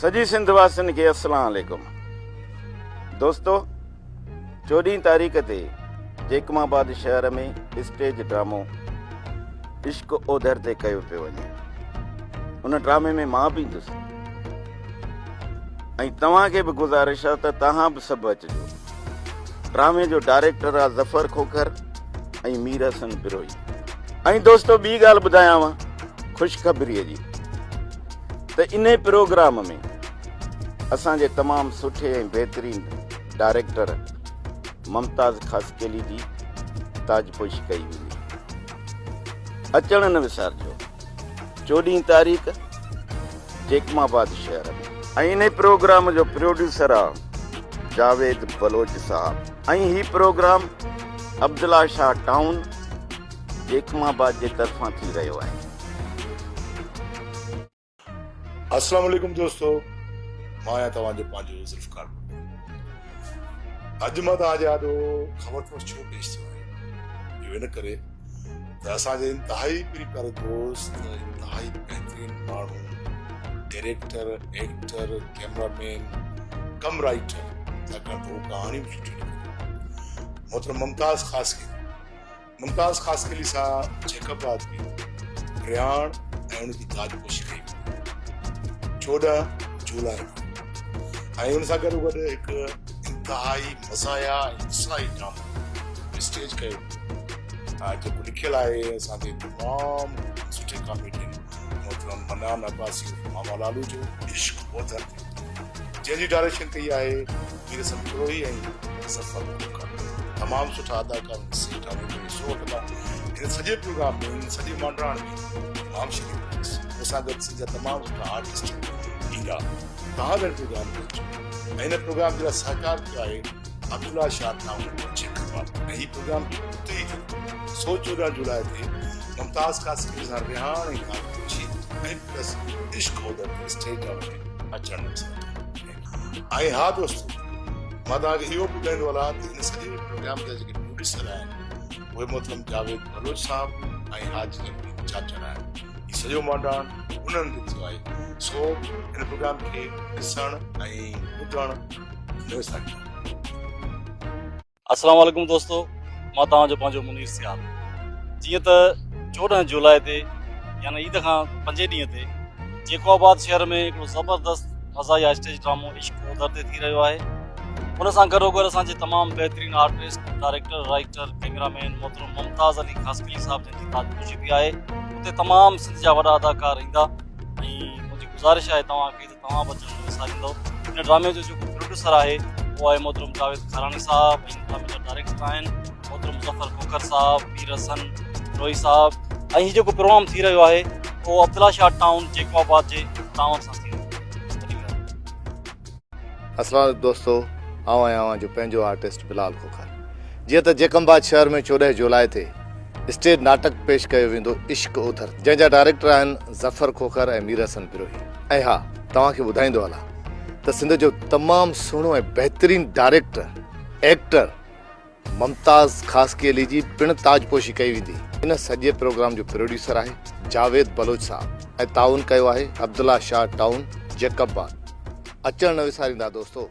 سڄي سنڌ واسين کي السلام عليڪم دوستو چوڏهين تاريخ تي جيڪم آباد شهر ۾ اسٽيج ڊرامو عشق اوڌر تي ڪيو پيو وڃي ان ڊرامي ۾ مان به ايندس ۽ توهان کي به گذارش آهي ته توهان به سڀ اچجو ڊرامي جو ڊائريڪٽر آهي ظفر کوکر ۽ مير حسن بروهي ۽ دوستو ٻي ڳالهه ٻڌايانو خوشخبريء جي ته انهي پروگرام ۾ اسان جي تمام سٺي ۽ بهترين ڊائريڪٽر ممتاز خاصخيلي جي تاجپوشي ڪئي ويندي. اچڻ نه وسارجو چوڏهين تاريخ جيڪم آباد شهر ۾. ۽ انهي پروگرام جو پروڊيوسر آ جاويد بلوچ صاحب ۽ هي پروگرام عبدالله شاهه ٽائون جيڪم آباد جي طرفان ٿي رهيو آهي. السلام عليڪم دوستو مان آهيان توهان جو پنهنجو ذوالفقار ڀٽو اڄ مان توهان جي آڏو خبر اٿو ڇو پيش ٿيو آهيان اهو ان ڪري ته اسان جي انتهائي پري پياري دوست انتهائي بهترين ماڻهو ڊائريڪٽر ايڪٽر ڪيمرا مين ڪم رائيٽر ڇاڪاڻ ته هو ڪهاڻيون به سٺيون لکندو محترم ممتاز خاصخيلي ممتاز خاصخيلي سان جيڪب آباد ۾ رهاڻ ۽ ان جي تاجپوشي ڪئي وئي 14 جولاء کي ۽ ان سان گڏو گڏ هڪ انتهائي مزاحيه ۽ اصلاحي ڊرامو اسٽيج ڪيو ويو جيڪو لکيل آهي اسان جي تمام سٺي ڪاميڊين محترم منان عباسي ماما لالو جو عشق اوڌر تي جنهن جي ڊائريڪشن ڪئي آهي مير حسن بروهي ۽ ظفر کوکر. تمام سٺا اداڪار هن سڄي ڊرامي ۾ حصو وٺندا. هن سڄي پروگرام ۾ هن سڄي مانڊاڻ ۾ تمام شريڪ ٿيندس. مون سان گڏ سنڌ جا تمام سٺا آرٽسٽ ايندا. توهان به هن پروگرام ۾ اچو ۽ هن پروگرام جي لاء سهڪار ڪيو آهي عبدالله شاهه ٽائون جيڪب آباد ۽ هي پروگرام اتي ئي ٿيندو سو 14 جولاء تي ممتاز قاسمي سان رهاڻ ۽ ڳالهه پڇي ۽ پلس عشق هودر تي اسٽيج ڊرامي ۾ اچڻ نه وساريندا. ۽ ها دوستو مان توهان کي اهو به ٻڌائيندو هلان ته هن سڄي پروگرام جا جيڪي پروڊيوسر آهن اهي محترم جاويد بلوچ صاحب ۽ حاجي نبي چاچڙ آهن. هي سڄو مانڊاڻ انهن تي ٿيو آهي سو هن پروگرام کي ڏسڻ ۽ ٻڌڻ نه وساريندا. السلام عليڪم دوستو مان توهان جو پنهنجو منير سيال جيئن ته 14 جولاء تي يعني عيد کان پنجين ڏينهن تي جيڪو آباد شهر ۾ هڪڙو زبردست مزاحيه اسٽيج ڊرامو عشق اوڌر تي ٿي رهيو آهي ان سان گڏو گڏ اسان جي تمام بهترين artist director writer camera man محترم ممتاز علي خاصخيلي صاحب جن جي تاج پوشي به آهي اتي تمام سنڌ جا وڏا اداڪار ايندا ۽ منهنجي گذارش آهي توهان کي توهان به اچڻ نه وساريندؤ. هن ڊرامي جو جيڪو پروڊيوسر آهي اهو آهي محترم جاويد کاراڻي صاحب ۽ ڊرامي جا ڊائريڪٽر آهن محترم مظفر کوکر صاحب، مير حسن بروهي صاحب ۽ هي جيڪو پروگرام ٿي رهيو آهي اهو عبدالله شاهه ٽائون جيڪب آباد جي تعاون سان ٿي رهيو آهي. وڏي مهرباني. السلام عليڪم دوستو آئون آهيان اوهان جو پنهنجو آرٽسٽ بلال کوکر جيئن ته جيڪب آباد شهر ۾ 14 جولاء تي اسٽيج ناٽڪ پيش ڪيو ويندو عشق اوڌر جنهن جا ڊائريڪٽر آهن ظفر کوکر ۽ مير حسن بروهي ۽ ها توهان کي ٻڌائيندو هلان ته سنڌ جو تمام سهڻو ۽ بهترين ڊائريڪٽر ايڪٽر ممتاز خاصخيلي جي پڻ تاجپوشي ڪئي ويندي. ان سڄي پروگرام جو پروڊيوسر آهي جاويد بلوچ صاحب ۽ تعاون ڪيو آهي عبدالله شاهه ٽائون جيڪب آباد. اچڻ نه وساريندا دوستو.